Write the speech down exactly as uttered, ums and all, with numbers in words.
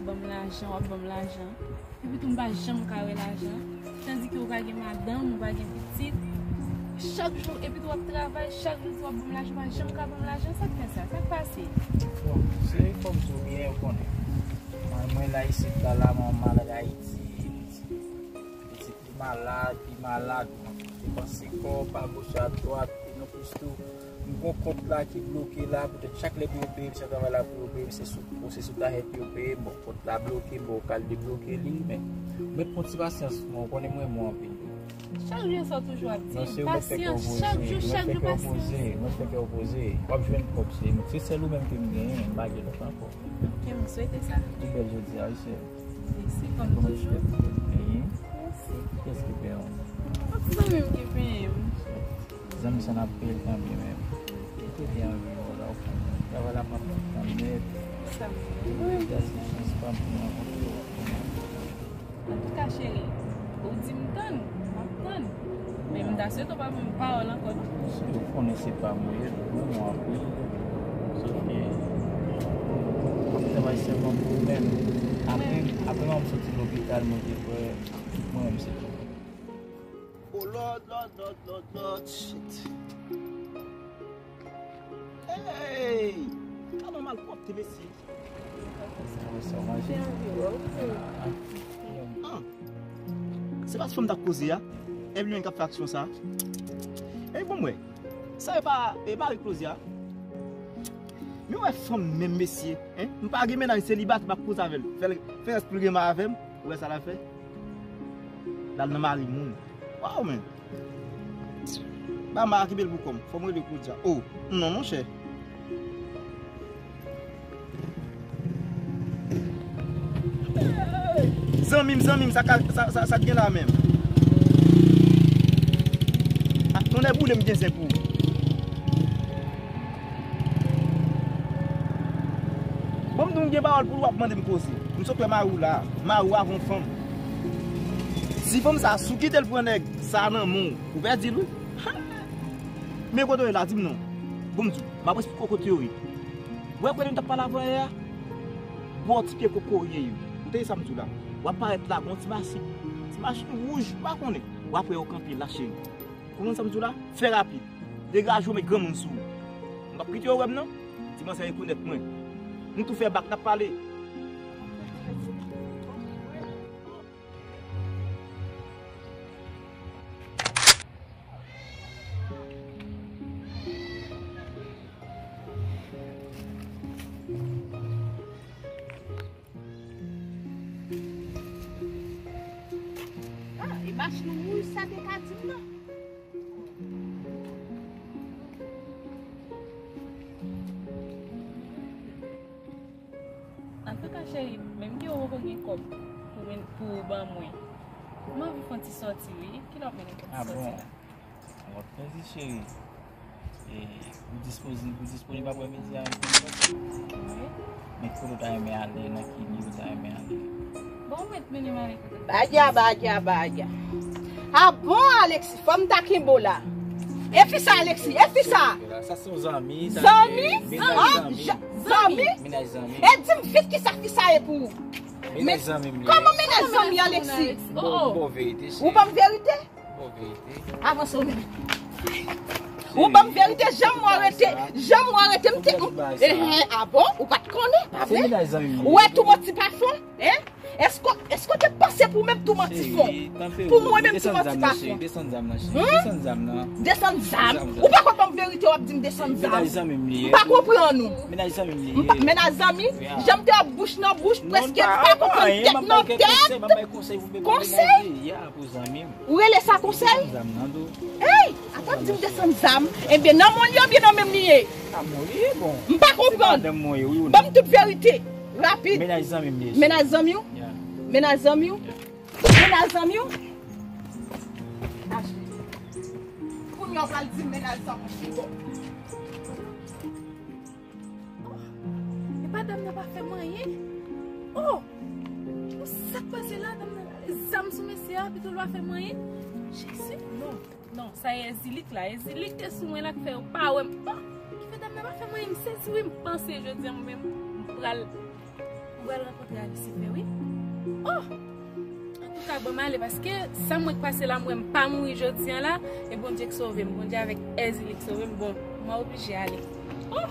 Ban m lajan, w ap ban m lajan. Epi tou m pa janm ka wè lajan. Tandike ou pa gen madanm, ou pa gen pitit. Chak jou, epi tou w ap travay, chak jou tou w ap ban m lajan, ou pa janm ka ban m lajan. Sa k fè sa? Sa k pase? Bon, se fòk di w byen, ou konnen. Mwen, mwen la isit la, la, mwen malad Ayiti. Pitit li malad, li malad, mwen depanse kòb a goch a dwat, e non plis tou. M gon kont la ki bloke la, poutèt chak lè pou yo peye m, se travay la pou yo peye m, se sou, se sou tahèt yo peye m. Bon, kont la bloke, bon, ou ka al debloke li, men mwen pran ti pasyans, mwen, ou konnen mwen, mwen anpil. Chak jou sa w toujou ap di m, pasyans, chak jou, chak jou, pasyans. Mwen fè kè w poze, w ap jwenn kòb, se, se sèl ou menm ke m genyen, m pa gen lòt ankò. Ok, m swete sa. Pi bèl jodi a, wi, sè. Mèsi, kòm toujou. Mèsi. Kiyès ki pè w? Yon ti zanmi m ki peye m. Zanmi sa n ap peye l kanmenm. Ki te anvi wè la, ou konn. Travay la pa fèt kanmenm. Sa m di. Gade se chans pa m pou mwen kontre w. Antouka, cheri, ou di m tann, m ap tann. Men m ta swete w pa ban m pawòl ankò, non. Ou konnen se pa mwen, mwen anpil. Sof ke m ap travay sèlman pou ou menm. Apre, apre mwen soti lopital, mwen te kwè mwen menm se tou. Oh Lord, Lord, Lord, Lord, Lord, shit. Hey! Gade malpwòpte, mesye. Ah. Se pa ti fanm t ap koze a? Evelyn k ap fè aksyon sa? E bon, mwen. Sa e pa, e pa Claudia. Men wè fanm menm, mesye, hein? M pa gen mennaj, selibatè, m ap koze avè l. Fè l, fè rès pou l gen mal avè m. Ou wè sa l ap fè? L al nan mari moun. Waw, men. Ba m a kenbe l pou kò m. Fò m rele Claudia. Oh, non, monchè. Zanmi m, zanmi m, sa ka, sa, sa, sa k gen la menm? Ah, tonnè boule m gen zen pou ou. Bon, m di w m gen pawòl pou l, w ap mande m koze. M sot wè mari w la. Mari w avè yon fanm. Si fanm sa sou kite l pran nèg sa nan men w, ou pèdi l wi. Ha! Men kote yo ye la, di m non. Bon, m di w, m ap esplike w kote yo ye. Ou wè kote m t ap pale avè w yè a? Bò ti pye kokoye yo. Ou tande sa m di w la? W ap parèt la, gon ti machin. Ti machin wouj, ou pa konnen. W ap wè yo kanpe la, cheri. Konprann sa m di w la? Fè rapid. Degaje w, met granmoun sou ou. M p ap kite yo wè m non. Ti manzè rekonèt mwen. Nou tou fè bak, n ap pale. Ah, e machin wouj sa te ka di m nan. Antouka, cheri, menm ke ou poko gen kòb pou, pou ou ban mwen, m anvi fè yon ti sòti, wi. Kilè w ap mennen fè yon ti sòti la? Ah bon? Bon, mèsi, cheri. E, ou dispoze, ou disponib aprèmidi a menm? Wi. Men kote w ta renmen ale, nan ki lye w ta renmen ale? Bon, ou mèt mennen m ale kote w. Badya, badya, badya. Ah bon, Alexis, fò m ta kenbe w la. E fi sa, Alexis, e fi sa. Sa se yon zanmi, sa. Zanmi? Mennaj zanmi. Zanmi? Mennaj zanmi. E di m vit kisa fi sa ye pou ou. Mennaj zanmi m li ye. Kòman mennaj zanmi, Alexis? Bon, bon verite, cheri. Ou ban m verite? Bon verite. Avanse w menm. Ou ban m verite, janm wè w rete, janm wè w rete, m te, eh, eh, ah bon, ou pa t konnen, pa vre? Ou wè tou manti pa fon, hein? Èske, èske w te panse pou menm tou manti fon? Pou mwen menm tou manti pa fon? Desann zam nan, cheri, desann zam nan, cheri. Desann zam nan. Desann zam? Ou pa konn ban m verite, w ap di m desann zam. Mennaj zanmi m li ye. M pa konprann ou. Mennaj zanmi m li ye. Mennaj zanmi? Jan m te ap bouch nan bouch, prèske m pa konprann tèt nan tèt. Konsèy? Pou zanmi m. Ou rele sa konsèy? Desann zam nan tou. Ey! Atò di m desann zam. Ebyen, nan men w li ye oubyen nan men m li ye? Nan men w li ye, bon. M pa konprann. Se madanm mwen ye, wi ou non? Ban m tout verite. Rapid. Mennaj zanmi m li ye. Mennaj zanmi w? Yeah. Mennaj zanmi w? Yeah. Mennaj zanmi w? Achte. Kounye a w pral di m mennaj zanmi w. Bon. Oh, epa dam nan pa fè m anyen. Oh, bon, sa k pase la? Dam nan rale zam sou mesye a, pito l pa fè m anyen. Jezi, non, non, sa e Ezilik la. Ezilik te sou mwen la k fè yo pa wè m. Oh, ki fè dam nan pa fè m anyen, m sezi wi, m panse jodi a mwen menm, m pral Pral rankontre a Lisifè, wi. Oh! Antouka, ban m ale, paske sa m wè k pase la, m wè m pa mouri jodi a la, e Bondye k sove m. Bondye avèk èz li k sove m. Bon, mwen oblije ale. Oh!